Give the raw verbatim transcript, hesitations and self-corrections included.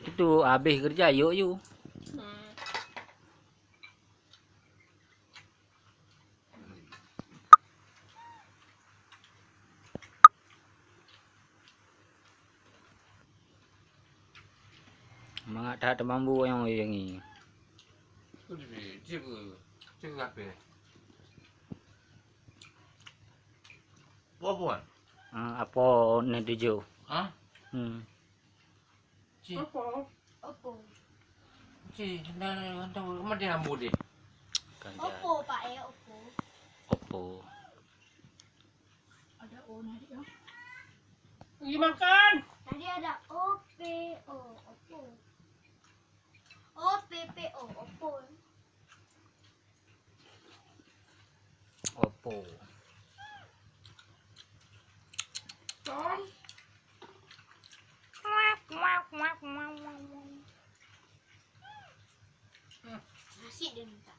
Itu habéh keureuja, yuk, yuk. Mangat that teumambu nyang, nyang ngi. Apa, apa? Ah, apa ni tuju? Hah? Hmm. Ci. Oppo. Oppo. Ci, nah, nah, nah, nah, mana dia ambu deh? Kan dia. Oppo, Pak, ya, Oppo. Oppo. Ada O nanti, ya. Pergi makan. Tadi ada O P O, Oppo. O P P O, Oppo. Oppo. Tom. Nasi dia minta.